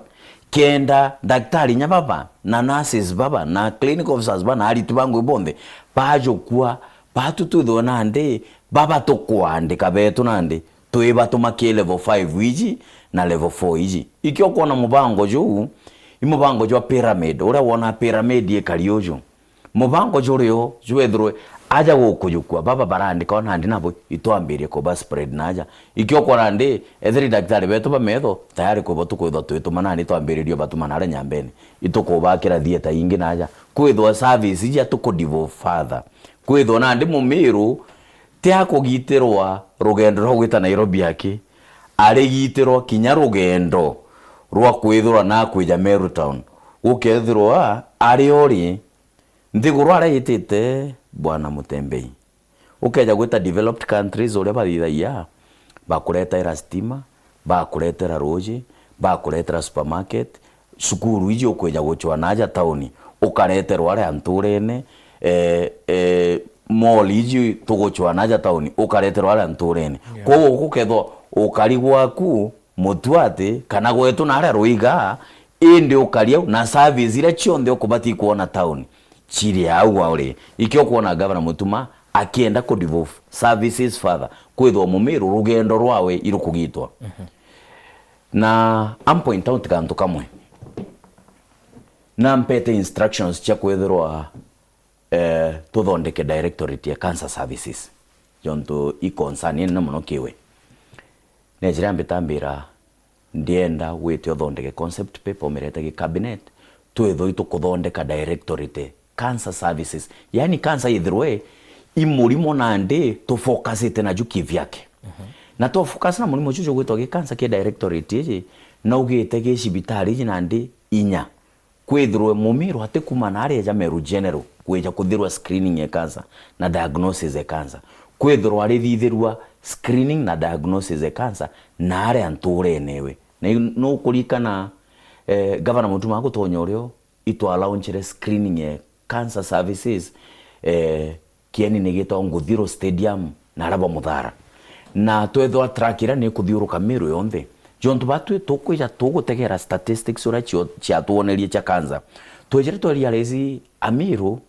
Kenda daktari inya baba, na nurses baba, na clinical officers baba, na ariti ba ngugi bonthe, bajukua, batu twithwe nandi, baba tukwandika betu nandi, twibatuma ki level five iji, na level four iji. Ikio kwona mubango juu, i mubango jwa pyramid, uria wona pyramid ikari uju. Mubango jurio jwethirwe aja gukujukua, baba barandika o nandi nabo itwambirie kuba spread naja. Ikio kwona ndi, ethiri daktari betu ba metho, tayari kwibo tukwithwa twituma nandi twambiririe batuma naria nyambene. Itukubakira theatre ingi naja. Kwithwa service iji atuku devolve further. Kwithwa nandi Mumiru ti akugitirwa rugendo rwa gwita Nairobi aki, arigitirwa kinya rugendo rwa kwithirwa na kwija Meru Town. Gukethirwa ari ori, nthiguru aria itite, Bwana Mutembei. Ukeja gwita developed countries uria bathithagia, bakuretera stima, bakuretera ruji, bakuretera supermarket, cukuru iji ukwija gucwa naja tauni, ukareterwa aria nturene, eh, eh, mall iji tugucwa naja tauni, ukareterwa aria nturene. Yeah. Kwou gukethwa ukari gwaku, Mutuati, kana gwetu naria Ruiga, indi ukari au, na service iria cionthe ukubati kwona tauni, ciri au uri. Ikio kwona Governor Mutuma akienda ku devolve services further, kwithwa Mumiru rugendo rwawe irukugitwa. Mhm. Na am point out kantu kamwe. Nampete instructions cia kwithirwa eh, tuthondeke directorate ya cancer services, jontu i concern inene mono kiwe. Nejire ambita ambira, ndienda wite uthondeke concept paper, umirete gi cabinet, twithwe itukuthondeka directorate cancer services. Yani cancer ithirwe i murimo nandi tufocusite naju kivyake. Mhm. Na twa focus na murimo juju gwitwa gi cancer ki directorate iji, na ugite gi cibitari iji nandi inya. Kwithirwe Mumiru atikuma naari eja Meru General kwija kuthirwa screening ya cancer na diagnosis ya cancer. Kwithirwa arithithirua screening na diagnosis ya cancer naari nturene iwe. Na i-, nukurikana, eh, Governor Mutuma agutonya urio itwa launchire screening ya cancer services, eh, Kieni ni gitagwa Nguthiro Stadium na aria ba Muthara. Na twethwa track iria ni kuthiuruka Meru yonthe. Jontu batwi tukwija tugutegera statistics uria cio-, ciatwonerie cia cancer. Twejire twe realize Amiru,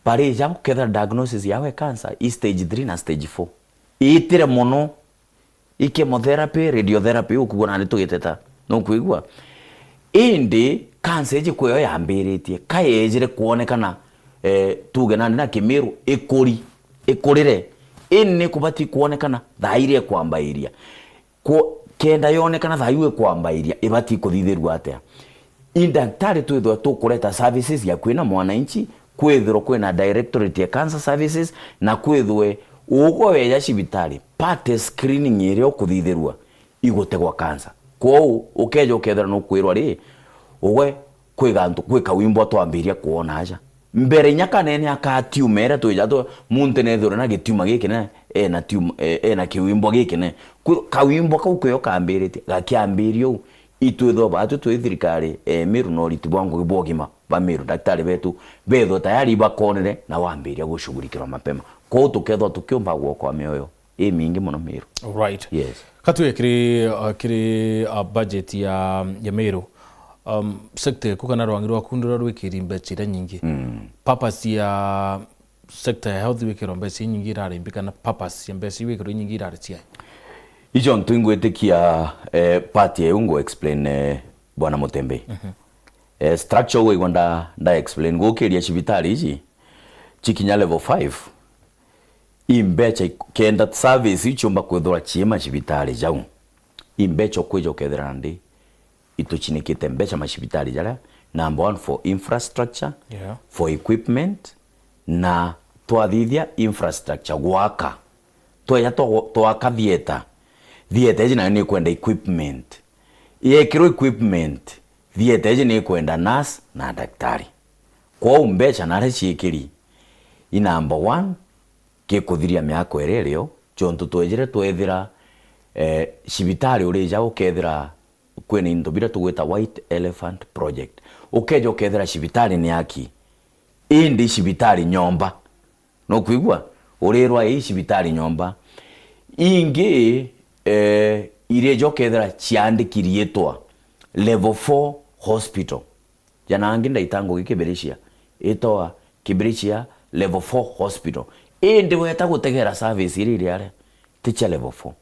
barija kethira diagnosis yawe cancer i stage three na stage four. Itire mono. I chemotherapy, radiotherapy, ukugua nandi tugiteta. Nukwigua? Indi cancer iji kweyo yambiritie, ka yejire kwonekana, eh, tuge nandi na Kimiru, ikuri, ikurire. Indi ni kubati kwonekana thaa iria ikwambairia. Kwo-, kenda yonekana thaa iu ikwambairia, ibati kuthithirua atia? I ndaktari twithwe tukureta services ya kwina mwananchi, kwithirwe kwina directorate ya cancer services, na kwithwe ugwe weja cibitari, part ya screening iria ukuthithirua igutegwa cancer. Kwou ukeja ukethira nukwirwa ri, ugwe kwi gantu, kwi kawimbwa twambiria kwona aja. Mbere inya kanene aka tiuma iria twija tu, muntu nethirwe na gitiuma gikinene, ena tiuma, e-, ena kiwimbwa gikinene. Kwi-, kawimbwa kau kweyo kambiritie, gakiambiria uu, itwithwa batu twi thirikari, e, Meru na uriti bwa ngugi bwa ugima ba Meru, daktari betu, bethwe tayari ibakonere na wambiria gushughulikirwa mapema. Kwou tukethwa tukiumba gwokoa mioyo imingi mono Meru. Alright. Yes. Katwire kiri, uh, kiri, uh, budget ya, ya Meru. Um, sector ku kana rwangi rwaku nduria rwikiri mbeca iria nyingi. Mm. Purpose ya sector ya health wikirwa mbeca inyingi irari mbi kana purpose ya mbeca iwikirwa inyingi irari ciai? Icio ntu ingwitikia, eh, part ya iu ngu explain, eh, Bwana Mutembei. Mhm. Eh, structure ugu igwa nda, nda explain. Gukiria cibitari ici, cikinya level five, I mbecha ik-, kenda service iu ciumba kwithirwa cii macibitari jau, i mbecha ukwija ukethira nandi itucinikite mbecha macibitari jaria, number one, for infrastructure, Yeah. for equipment, na twathithia infrastructure gwaka, tweja twa-, twaka theatre, theatre iji nayo nikwenda equipment, yekirwa equipment, theatre iji nikwenda nurse na daktari. Kwou mbecha naria ciikiri, i number one, gikuthiria miaka iria irio, jontu twejire twethira, eh, cibitari urija ukethira kwina into biria tugwita white elephant project. Ukeja ukethira cibitari ni aki, indi cibitari nyomba. Nukwigua? Urirwa ii cibitari nyomba. Ingi, eh, irija ukethira ciandiki riitwa level four hospital. Jana angi ndaita ngugi Kibirichia, itawa Kibirichia Level four Hospital. Indi weta gutegera service iria iri aria, ti cia level four.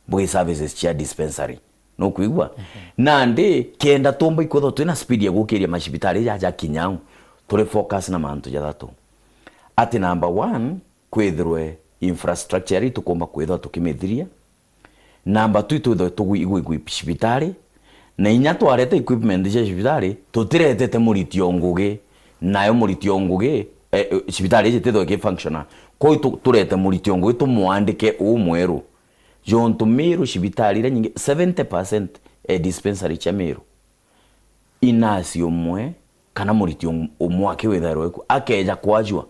Mbugi services cia dispensary. Nukwigua? Mhm. Nandi, kenda tumba ikwithwa twina speed ya gukiria macibitari jaja kinya au, turi focus na mantu jathatu. Ati number one, kwithirwe infrastructure iria tukumba kwithwa tukimithiria. Number two, twithwe tugu-, igu-, igu-, cibitari, na inya twareta equipment cia cibitari, tutiretete muriti o ngugi, nayo muriti o ngugi, eh, eh, cibitari iji tithwe ikifunctiona. Kwou tu-, turete muriti o ngugi tumwandike uu mweru. Jontu Meru cibitari iria nyingi, seventy percent e dispensary cia Meru, i nurse umwe kana muriti um-, umwe aki withairwe ku, akeja kwajua,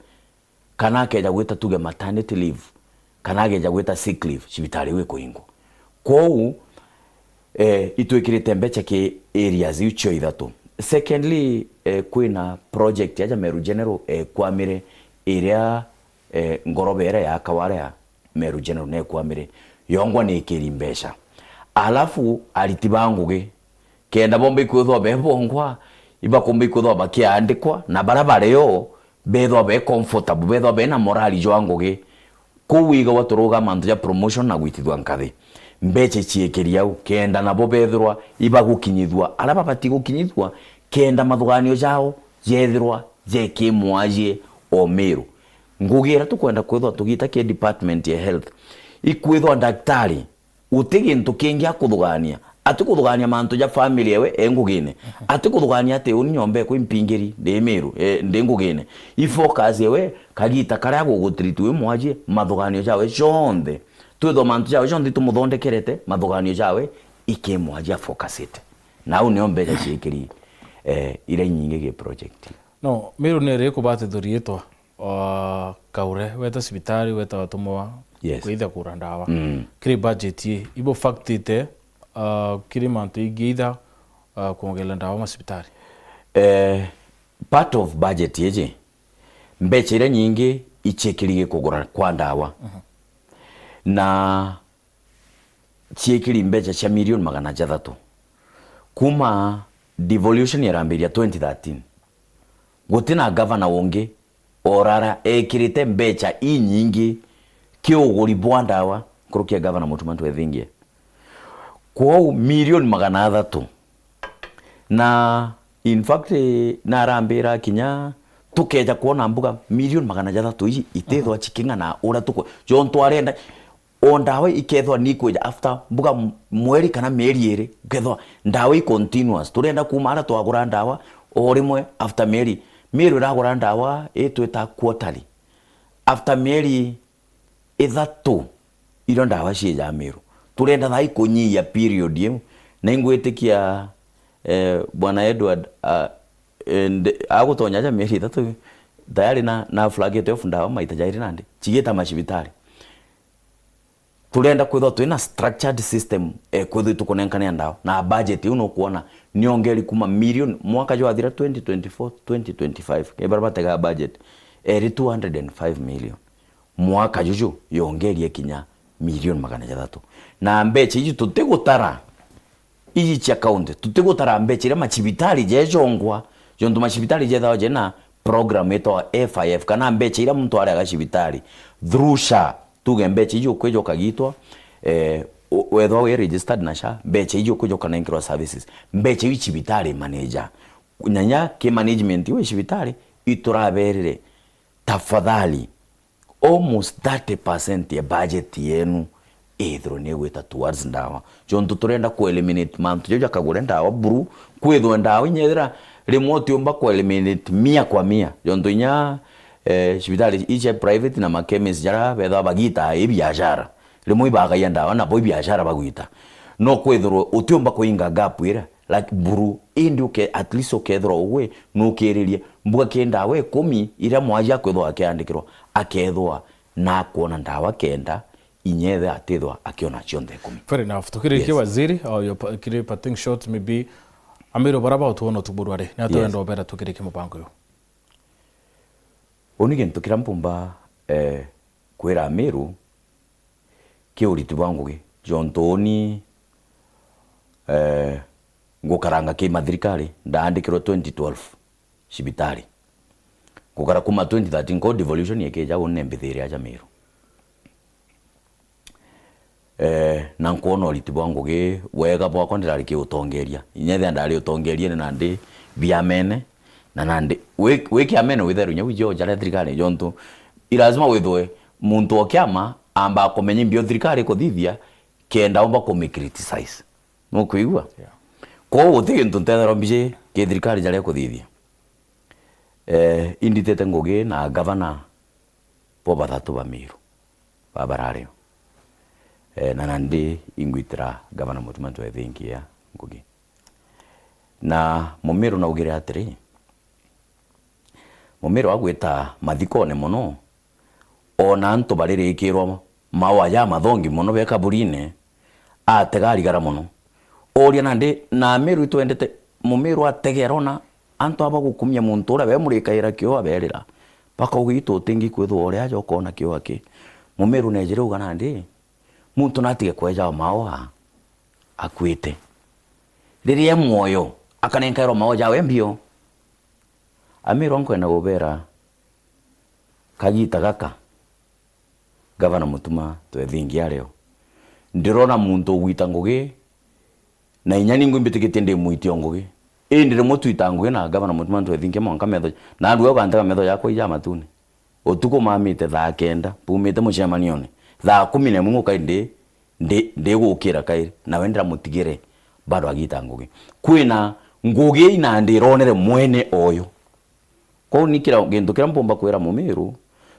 kana akeja gwita tuge maternity leave, kana akeja gwita sick leave, cibitari iu ikuingwa. Kwou, eh, itwikirite mbecha ki areas iu cio ithatu. Secondly, eh, kwina project ya ja Meru General, eh, kwamire iria, eh, ngoroba iria ya Kaware ya Meru General nekwamire, yongwa ni ikiri mbecha. Alafu ariti ba ngugi, kenda bomba ikwithwa be bongwa, ibakumba ikwithwa bakiandikwa, na bara bario bethwa be comfortable, bethwa bena morali jwa ngugi. Kuu wiga wa turuga mantu ja promotion na gwitithwa nkathi. Mbecha iciikiri au, kenda nabo bethirwa ibagukinyithua ara babati gukinyithua, kenda mathuganio jao jethirwa jeki mwajie o Meru. Ngugi iria tukwenda kwithwa tugita ki department ya health, ikwithwa daktari, uti gintu kingi akuthugania. Atikuthugania mantu ja family ewe e ngugine. Atikuthugania ati uni nyomba ekwa impingiri ndi Meru, eh, ndi ngugine. I focus ewe, kagita karia agugutreat wi mwajie, mathuganio jawe jonthe. Twithwa mantu jawe jonthe itumuthondekerete, mathuganio jawe iki mwajie afocusite. Na au nio mbecha ciikiri, eh, iria inyingi gi project. No, Meru ni iri kubatithua riitwa, o, Kaure, weta cibitari, weta watumwa Yes. kwitha kura ndawa. Mm. Kiri budget ii, ibufaktite, o, kiri mantu ingi itha, o, kwongerera ndawa macibitari? Eh, part of budget iji, mbecha iria nyingi iciikiri gi kugura kwa ndawa. Mhm. Na ciikiri mbecha cia milioni magana jathatu. Kuma devolution yarambiria twenty thirteen, guti na gavana ungi orara ekirite mbecha inyingi ki uguri bwa ndawa nkuruki ya gavana Mutuma Ntwethingia. Kwou milioni magana athatu. Na in fact, narambira kinya tukeja kwona mbuga milioni magana jathatu iji itithwa ciking'ana uria tukwe. Jontu arenda o ndawa ikethwa ni ikwija after mbuga m-, mweri kana mieri iri, ukethwa ndawa i continuous. Turenda kuma ara twagura ndawa o rimwe after mieri. Mieri iragura ndawa itwita quarterly. After mieri ithatu irio ndawa ciija Meru. Turenda thaa ikunyihia period iu. Na ingwitikia, eh, Bwana Edward, ah, eh, nde-, agutonya aja mieri ithatu, tayari na, na flagete off ndawa maita jairi nandi. Cigita macibitari. Turenda kwithwa twina structured system, eh, kwithwa itukunenkanea ndawa. Na budget iu nukwona niongeri kuma million mwaka jwathira twenty twenty-four, twenty twenty-five. Ni baria bategaa budget. Eri two hundred and five million. Mwaka juju yongerie kinya milioni magana jathatu. Na mbecha iji tutigutara, iji cia county, tutigutara mbecha iria macibitari jejongwa, jontu macibitari jethagwa jena program yetagwa F I F, kana mbecha iria muntu ariaga cibitari through SHA. Tuge mbecha iji ukwija ukagitwa, eh, u-, wethwa wi registered na SHA, mbecha iji ukwija ukanenkerwa services. Mbecha iu cibitari manager. Nyanya ki management iu cibitari, ituraberire, tafadhali, almost thirty percent ya budget yenu ithirwe ni igwita towards ndawa. Jontu turenda ku eliminate mantu jau ja kagure ndawa buru, kwithwe ndawa inya ethira rimwe utiumba ku eliminate mia kwa mia. Jontu inya, eh, cibitari icia private na ma chemist jara bethawa bagitaa i biashara. Rimwe ibagaia ndawa nabo i biashara bagwita. No kwithirwe utiumba kuinga gap ira, like, buru, indi uke-, at least ukethirwa ugwe nukiririe mbuga ki ndawa ikumi iria mwaji akwithwa akiandikirwa, akethwa na akwona ndawa kenda inya ethe atithwa akiona cionthe ikumi. Fair enough. Tukirikie, yes, waziri, au yo pa-, kiri parting shot, maybe Amiru bara bautwona utuku bwa ruari, ni atia, yes, wenda ubera tukirikie mubango uyu? Uni gintu kiria mpumba, eh, kwira Amiru ki uriti bwa ngugi, jontu uni, eh, ngukaranga ki mathirikari, ndaandikirwe twenty twelve cibitari. Ngukara kuma twenty thirteen, ko devolution ikija, uni ne mbithiire aja Miru. Eh, na nkwona uriti bwa ngugi, wega bwakwa ndirari ki utongeria. Inya ethia ndari utongeriene nandi biamene, na nandi wi, wi kiamene witherwe inya wiji o jaria thirikari, jontu i lazima withwe muntu o kiama amba kumenya imbio thirikari ikuthithia kenda umba kumi criticize. Nukwigua? Yeah. Kwou guti gintu ntetherwa mbiji ki thirikari jaria ikuthithia. Eh, inditite ngugi na gavana bo bathatu ba Miru, ba barario. Eh, na nandi ingwitira gavana Mutuma Ntwethingia ngugi. Na Mumiru naugire atiri, Mumiru agwita mathikone mono, ona antu baririkirwa maua ja mathongi mono be kaburine, atega arigara mono. Oria nandi, na Miru itwendete, Mumiru ategera ona antu aba gukumia muntu uria bemurikaira kio aberira, bakauga, "Itu utingi kwithwa uria aja ukona kio aki." Mumiru nejire uga nandi, muntu natige kweja o maua akuite. Riria e mwoyo, akanenkairwa maua jawe mbio. Amiru nkwenda gubera, kagita gaka, Gavana Mutuma Twethingi ario, ndirona muntu ugwita ngugi, na inya ningwa imbitikitie ndi mwiti o ngugi. Indi rimwe twita ngugi na Gavana Mutuma Twethingi mwanka metho, na ndwe ugantega metho jakwa ija matune. Utuku mamite thaa kenda, mpumite mucemanione. Thaa kumi na imwe nguka ndi, ndi, ndigukira kairi, nawe ndiramutigire, bado agita ngugi. Kwina ngugi ina ndironere mwene oyo. Kwou ni kira gintu kiria mpumba kwira Mumiru,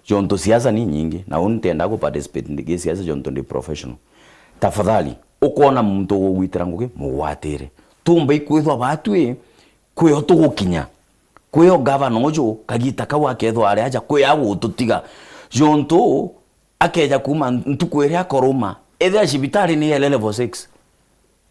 jontu siasa ni nyingi, na uni ntiendaa ku participate ndi, gi siasa jontu ndi professional. Tafadhali, ukoona muntu ugugwitira ngugi, mugwatire. Tumba ikwithwa batwi, kwio tugukinya. Kwio gavana uju, kagita kau akethwa ari aja, kwio agututiga. Jontu, akeja kuuma ntuku iria akoruma, ethira cibitari ni ele level six.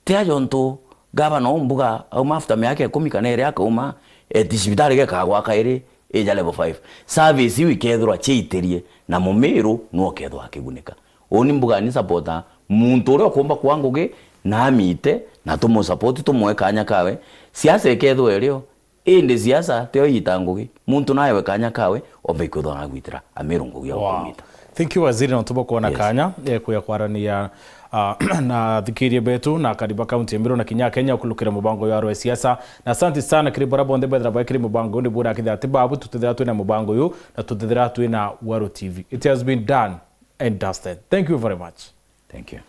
Ti ajo ntu gavana umbuga auma after miaka ikumi kana iri akauma, eti cibitari gekagwa kairi ija level five. Service iu ikethirwa ciaitirie na Mumiru nwe ukethirwa akigunika. Uni mbuga ni supporter muntu uria ukumba kwa ngugi na amite na tumusupport, tumwe kanya kawe. Siasa ikethirwa irio, indi siasa tio iita ngugi. Muntu naewe kanya kawe, omba ikwithwa nagwitira Amiru ngugi ya gukumita. Thank you, Waziri, na utubo kuona, yes, kanya, eh, kuya kwarania, ah, na athikiria betu na akari ba kaunti ya Meru na kinya Kenya ukulukira mubango ya rwa siasa. Na asante sana kiri bara bonthe bethira baikiri mubango uyu, ni bura kithira ati babu tutethira twina mubango uyu na tutethira twina Waru T V. It has been done and dusted. Thank you very much. Thank you.